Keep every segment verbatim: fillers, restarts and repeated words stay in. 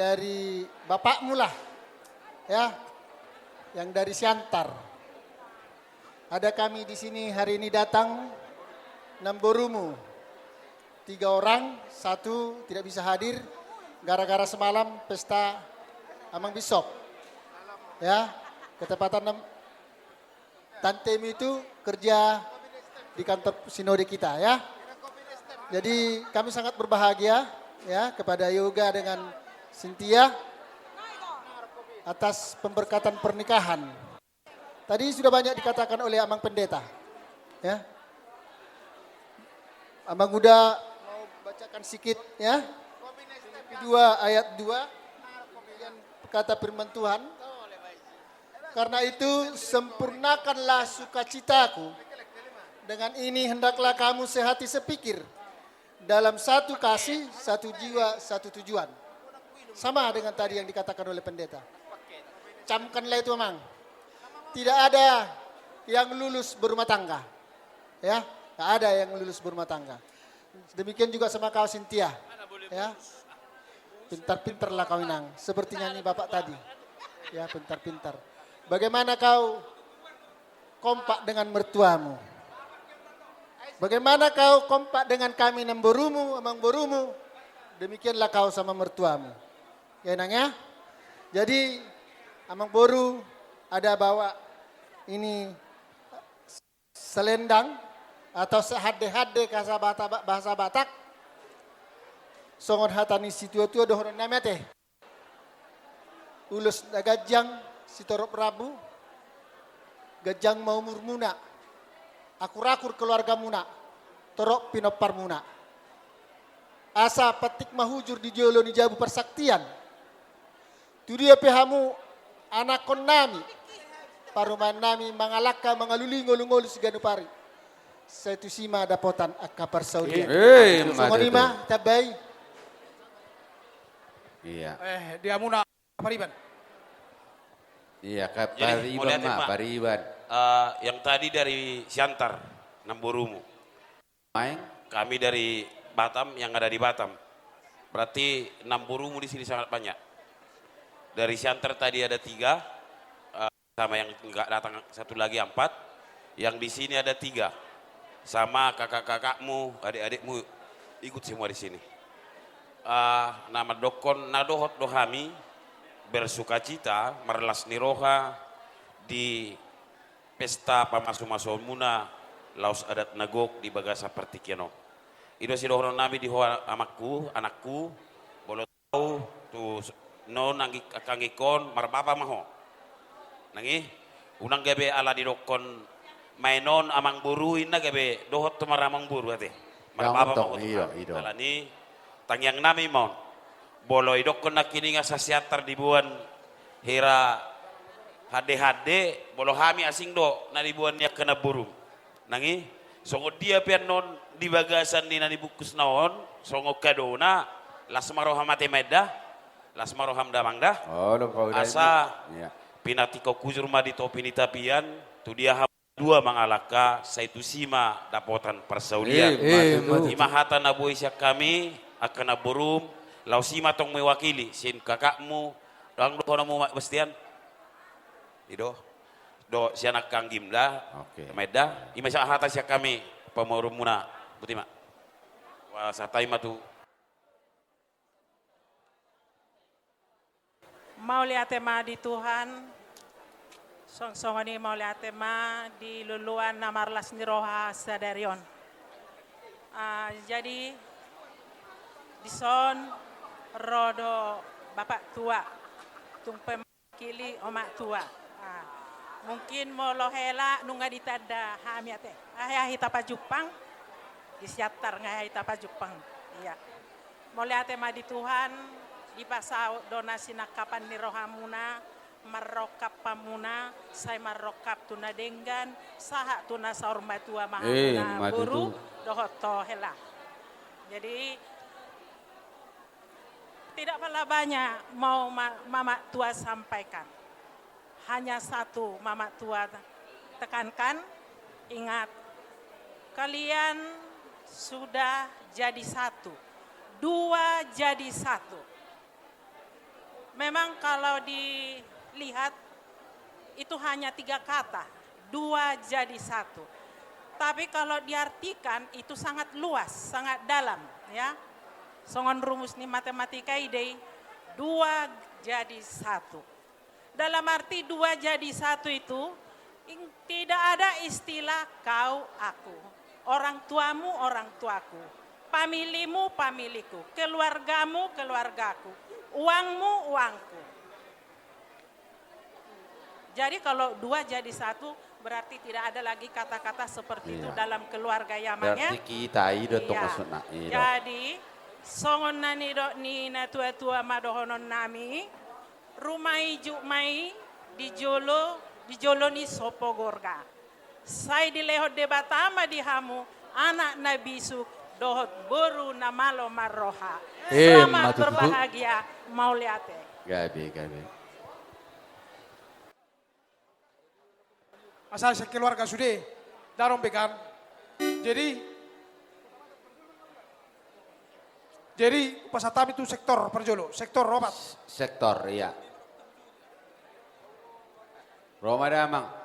dari bapakmu lah, ya, yang dari Siantar. Ada kami di sini hari ini datang, namborumu. Tiga orang, satu tidak bisa hadir gara-gara semalam pesta Amang Bisop. Ya, ketepatan enam, tantemu itu kerja di kantor sinode kita, ya. Jadi kami sangat berbahagia, ya, kepada Yoga dengan Sintia atas pemberkatan pernikahan. Tadi sudah banyak dikatakan oleh Amang Pendeta, ya. Amang Uda mau bacakan sikit, ya. Filipi dua ayat dua, kata firman Tuhan. Karena itu, sempurnakanlah sukacitaku. Dengan ini, hendaklah kamu sehati sepikir, dalam satu kasih, satu jiwa, satu tujuan. Sama dengan tadi yang dikatakan oleh pendeta. Camkanlah itu, Amang. Tidak ada yang lulus berumah tangga. Ya, tidak ada yang lulus berumah tangga. Demikian juga sama kau, Sintia. Ya. Pintar-pintarlah kau, Inang. Seperti nyanyi Bapak tadi. Ya, pintar-pintar. Bagaimana kau kompak dengan mertuamu? Bagaimana kau kompak dengan kami, namborumu, amangborumu? Demikianlah kau sama mertuamu. Ya, Inang, ya. Jadi, amangboru ada bawa ini selendang atau sehande-hande, bahasa Bata-, bahasa Batak. Songon hata ni situatua dohononnami ate. Ulos na ganjang sitorop rambu, ganjang ma umurmuna, akur-akur keluargamuna, torop pinomparmuna. Asa pantik ma hujur di jolo ni jabu parsaktian. Tudia pe hamu anakkonnami, parumaennami, mangalangka mangalului ngolu-ngolu siganup ari. Sai tusi ma dapotan angka parsaulian. Eh, songon i ma, tambai. Iya. Eh, di hamuna pariban. Iya, ka-, jadi, pariban ma, pariban. Eh, yang tadi dari Siantar, namborumu. Main. Kami dari Batam, yang ada di Batam. Berarti namborumu di sini sangat banyak. Dari Siantar tadi ada tiga, eh, sama yang nggak datang satu lagi, empat. Yang di sini ada tiga. Sama kakak-kakakmu, adik-adikmu ikut semua di sini. Eh, na mandokkon, na dohot do hami bersukacita, marlas ni roha di pesta pamasu-masuonmuna laos adat na gok di bagasan partingkian on. I do sidohononnami di ho, amangku, anakku, molo tau tu s-, non anggi-, angka anggingkon, marbapa ma ho. Nang i, unang gabe ala didokkon maen on amangboru, inna gabe dohot tu maramangboru ate. Marbapa ma ho tu hami. Alani tangiangnami ma on. Molo idokkon nangkiningan asa Siantar diboan hira hande-hande, molo hami asing do na diboan ni angka namborum. Nang i, songon dia pe annon di bagasan ni na nibungkusna on, songon kadona, las ma roham ate, Amang Eda, las ma roham, Damang, da. Asa pinantikhon hujur ma di topi ni tapian, tudia hamu dua mangalangka, sai tusi ma dapotan parsaulian. Eh, ima tutu. Ima hata na boi sian hami angka namborum, laos ima tong mewakili sian kakakmu, ndang dohononmu ma, Bastian? I do. Dohot sian angka anggim da. Oke. Amang Eda, ima sian hata sian hami pamoruonmuna. Boti ma. Wah, santabi ma tu. Mauliate ma di Tuhan, song-, songon i mauliate ma di luluan na marlas ni roha sadari on. Ah, jadi, dison ro do bapak tua, tung pe mewakili omak tua. Ah, mungkin molo hela nunga ditanda hami ate. Ahi-ahi tapajumpang, di Siantar nga ahi-ahi tapajumpang. Iya. Mauliate ma di Tuhan, dipasaut do na sinangkapan ni rohamuna, marrongkap hamuna, sai marrongkap tu na denggan, sahat tu na saur matua ma hamuna, eh, ima tutu, boru dohot hela. Jadi, tidak pala banyak mau ma-, mamak tua sampaikan. Hanya satu mamak tua tekankan, ingat, kalian sudah jadi satu. Dua jadi satu. Memang kalau dilihat, itu hanya tiga kata, dua jadi satu. Tapi kalau diartikan, itu sangat luas, sangat dalam, ya. Songon rumus ni matematika i do i, dua jadi satu. Dalam arti dua jadi satu itu, ing-, tidak ada istilah kau aku, orang tuamu orang tuaku, familimu familiku, keluargamu keluargaku, uangmu uangku. Jadi kalau dua jadi satu, berarti tidak ada lagi kata-kata seperti itu. Iya. Dalam keluarga, ya, Mang, ya? Berarti kita i do tong. Iya. Maksudna i do. Jadi, songon na nidok ni na tua-tua ma dohonon nami, ruma ijuk ma i di jolo, di jolo ni sopo gorga. Sai dilehon Debata ma di hamu anak na bisuk dohot boru na malo marroha. Eh, selamat ma tutu. Berbahagia, mauliate. Gabe, gabe. Asal sekeluarga sude, daron be kan. Jadi, jadi, pasahat hami tu sektor parjolo, sektor opat. Sektor, iya. Ro ma damang.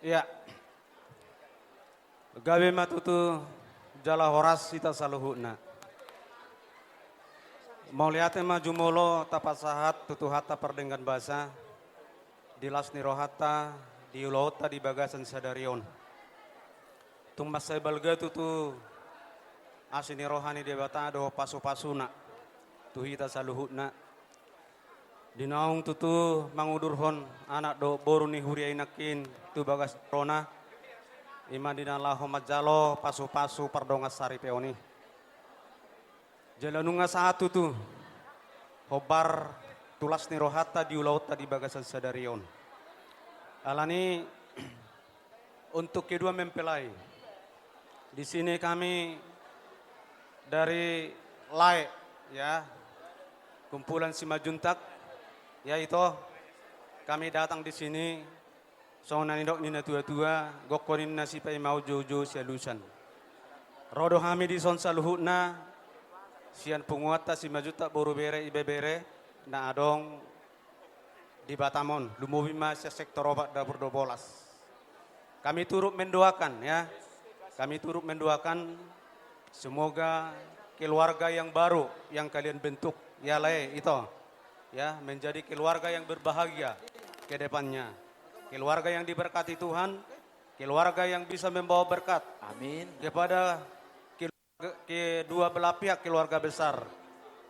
Iya. Gabe ma tutu jala horas hita saluhutna. Mauliate ma jumolo tapasahat tu Tuhanta pardenggan basa di las ni rohanta, di ulaonta di bagasan sadari on. Tung mansai balga tutu asi ni roha ni Debata dohot pasu-pasuna tu hita saluhutna. Di naung tutu mangudurhon anak dohot boru ni huria i nangkin tu bagas rohana, i ma di na laho manjalo pasu-pasu pardongan saripeon i. Jala nunga sahat tutu hombar tu las ni rohanta di ulaonta di bagasan sadari on. Alani, untuk kedua mempelai, di sini kami dari Lae, ya, kumpulan Simanjuntak, ya, ito, kami datang di sini songon na nidok ni na tua-tua, gokhon ninna sipaimaon, jou-jou sialusan. Ro do hami dison saluhutna sian punguanta Simanjuntak, boru, bere, ibebere na adong di Batam on, lumobi ma sian sektor opat dapur dua belas. Kami turut mendoakan, ya, kami turut mendoakan semoga keluarga yang baru yang kalian bentuk, ya, Lae, ito, ya, menjadi keluarga yang berbahagia ke depannya. Keluarga yang diberkati Tuhan, keluarga yang bisa membawa berkat, amin, kepada ke-, kedua belah pihak keluarga besar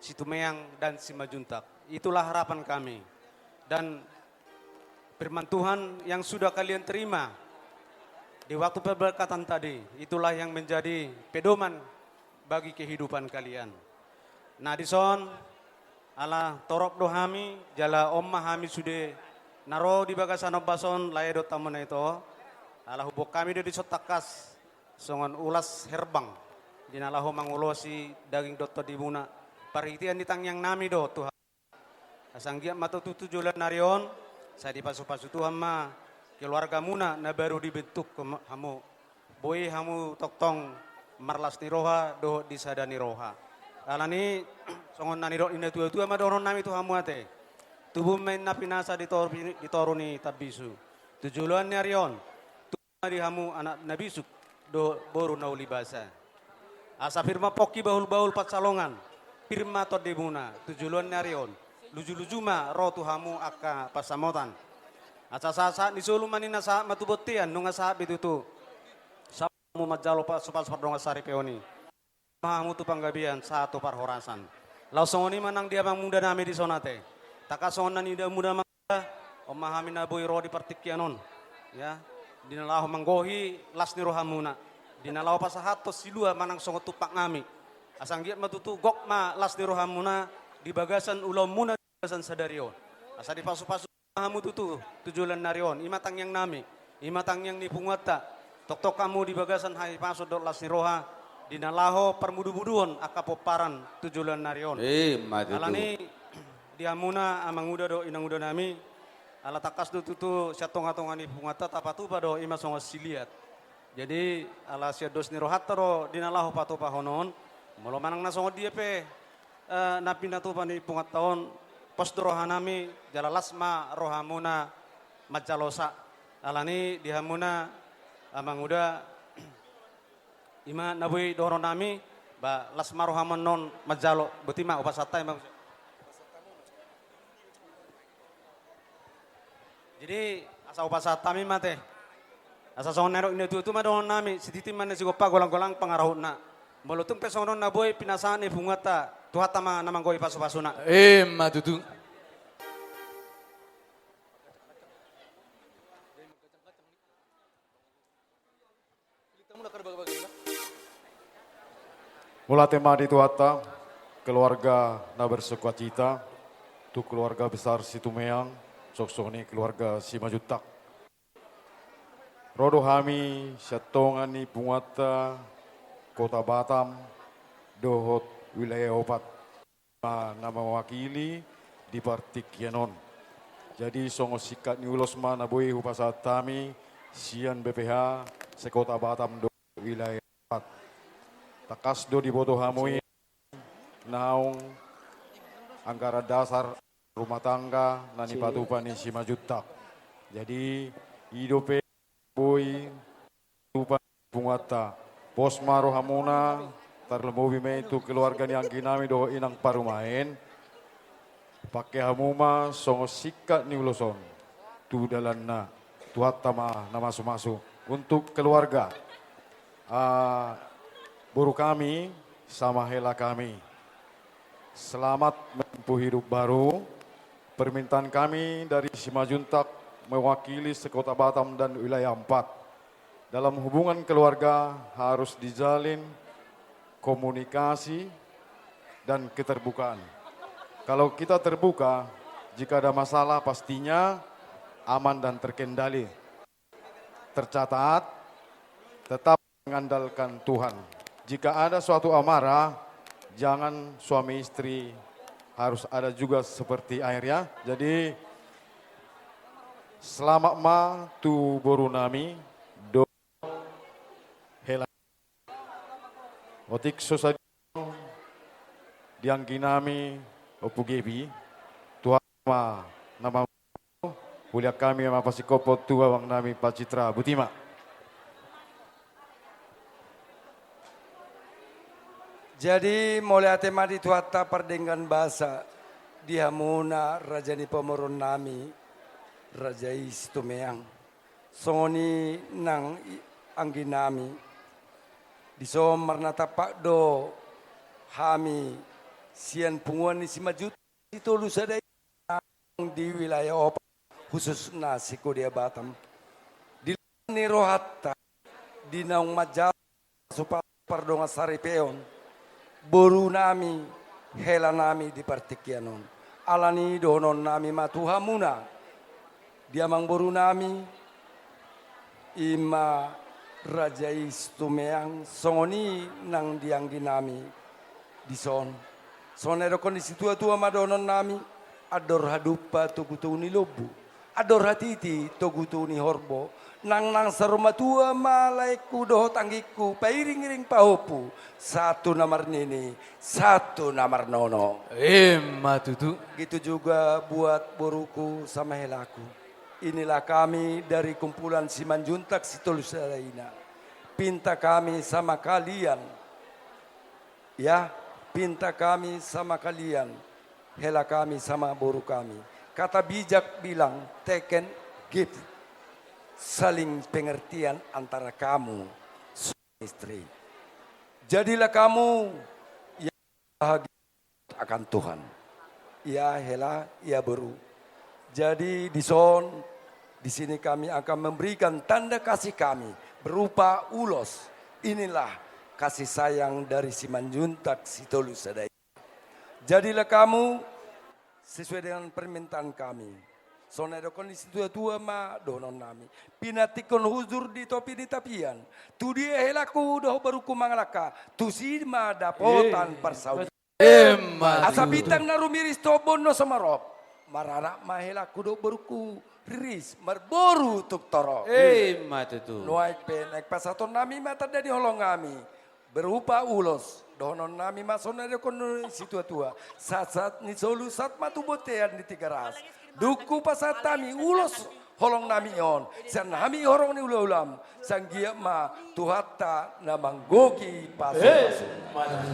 Situmeang dan Simanjuntak. Itulah harapan kami. Dan firman Tuhan yang sudah kalian terima di waktu pemberkatan tadi, itulah yang menjadi pedoman bagi kehidupan kalian. Nah, dison, ala torop do hami, jala on ma hami sude na ro di bagasan ombas on, Lae dohot hamuna ito, ala huboan hami do dison tangkas songon ulas herbang di na laho mangulosi daging dohot tondimuna. Parhitean ni tangiang nami do tu ha-, asa anggiat ma tutu tu joloan ni ari on sai dipasu-pasu Tuhan ma keluargamuna na baru dibentuk, hamu, boi hamu tongtong marlas ni roha dohot di sada ni roha. Alani, songon na nidok ni na tua-tua ma dohonon nami tu hamu ate. Tubu ma inna pinasa di toru, di toru ni tambisu. Tu joloan ni ari on, tubu ma di hamu anak na bisuk dohot boru na uli basa. Asa pir ma pongki bahul-bahul pansalongan, pir ma tondimuna tu joloan ni ari on, luju-luju ma ro tu hamu angka pansamotan. Asa sahat-sahat ni solu ma ninna sahat ma tu bontean, nunga sahat be tutu. Sahat hamu manjalo pasu-pasu pardongan saripeon i. Ma hamu tu panggabean, sahat tu parhorasan. Laos songon i ma nang di amang muda nami dison ate. Tangkas songon na nidok muda ma, on ma hami na boi ro di partingkian on, ya, di na laho manggohi las ni rohamuna, di na laho pasahathon silua manang songon tumpak nami. Asa anggiat ma tutu gok ma las ni rohamuna di bagasan ulaonmuna di bagasan sadari on. Asa dipasu-pasu hamu tutu tu joloan ni ari on, i ma tangiang nami, i ma tangiang ni punguanta. Tongtong hamu di bagasan hahipason dohot las ni roha, di na laho parmudu-muduon angka pomparan tu joloan ni ari on. Eh, ma tutu. Alani, Di hamuna amanguda dohot inanguda nami, ala tangkas do tutu sian tongatonga ni punguanta tapatupa do i ma songon siliat. Jadi, ala sian dos ni rohanta do di na laho patupahonon, molo manang na songon dia pe, eh, na pinatupa ni punguanta on, pos do roha nami, jala las ma rohamuna manjalosa. Alani di hamuna amanguda, i ma na boi dohonon nami, ba las ma rohamu annon manjalo, boti ma, hupasahat hami ma. Jadi, asa hupasahat hami ma ate. Asa songon na nidok ni natuatua ma dohonon nami, sititi ma na sigompa, golanggolang pangarahutna. Molo tung pe songon on na boi pinasahat ni punguanta, Tuhanta ma na manggohi pasupasuna. I ma tutu. Mauliate ma di Tuhanta, keluarga na bersukacita, tu keluarga besar Situmeang, suksuk ni keluarga Simanjuntak. Ro do hami sian tonga ni punguanta Kota Batam dohot wilayah opat. Ma na mewakili di partingkian on. Jadi, songon singkat ni ulos ma na boi hupasahat hami sian B P H se-Kota Batam dohot wilayah opat. Tangkas do diboto hamu i naung anggaran dasar rumah tangga na nipatupa ni Simanjuntak. Jadi, i dope boi tupa punguanta. Pos ma rohamuna, tarlumobi ma i tu keluarga ni anggi nami dohot inang parumaen. Pangke hamu ma songon singkat ni ulos on tu dalanna. Tuhanta ma na masumasu. Untuk keluarga, ah, boru kami sama hela kami, selamat menempuh hidup baru. Permintaan kami dari Simanjuntak mewakili se-Kota Batam dan wilayah empat. Dalam hubungan keluarga harus dijalin komunikasi dan keterbukaan. Kalau kita terbuka, jika ada masalah, pastinya aman dan terkendali. Tercatat, tetap mengandalkan Tuhan. Jika ada suatu amarah, jangan suami istri, harus ada juga seperti air, ya. Jadi, selamat ma tu boru nami, dohot hela. Otik so sadia di anggi nami, Ompu Gebi, Tuhan ma na ma-, huliang hami ma pasingkophon tu abang nami Pak Citra, boti ma. Jadi, mauliate ma di Tuhanta pardenggan basa di hamuna raja ni pamoruon nami, raja i Situmeang. Songon i nang i anggi nami. Dison marnatampak do hami sian punguan ni Simanjuntak Sitolusada i nang di wilayah opat, khususna se-Kota Batam. Di las ni rohanta, di naung manjalo supaya pardongan saripeon boru nami, hela nami di partingkian on. Alani dohonon nami ma tu hamuna, di amang boru nami, i ma raja i Situmeang, songon i nang di anggi nami dison. Songon na nidokhon ni situatua ma dohonon nami, andor hadumpa togutogu ni lombu, andor hatiti togutogu ni horbo, nang, nang saur matua ma laengku dohot anggingku, pairingiring pahompu, sahat tu na marnini, sahat tu na marnono. I ma tutu. Begitu juga buat boruku sama helaku. Inilah kami dari kumpulan Simanjuntak Sitolusada Ina. Pinta kami sama kalian, ya, pinta kami sama kalian, hela kami sama boru kami. Kata bijak bilang, take and give, saling pengertian antara kamu suami istri. Jadilah kamu yang bahagia akan Tuhan. Ya, hela, ya, boru. Jadi, dison, di sini kami akan memberikan tanda kasih kami berupa ulos. Inilah kasih sayang dari Simanjuntak Sitolusada i. Jadilah kamu sesuai dengan permintaan kami. Songon na nidokhon ni situatua ma dohonon nami. Pinantikhon hujur di topi ni tapian. Tudia helaku dohot boruku mangalangka, tusi ma dapotan, eh, parsaulian. Emma tutu. Asa bintang na rumiris tu ombun na so marop. Maranak ma helangku dohot borungku, riris marboru tung torop. Emma tutu. Nuaeng pe naeng pasahatonnami ma tanda ni holongnami. Berupa ulos, dohononnami ma songon na didok ni situatua. Sahat-sahat ni solu sahat ma tu bontean ni Tigaras. Dung hupasahat hami ulos holongnami on, sian hami horong ni hula-hulam, sai anggiat ma Tuhanta na manggohi pasupasu. Emma tutu.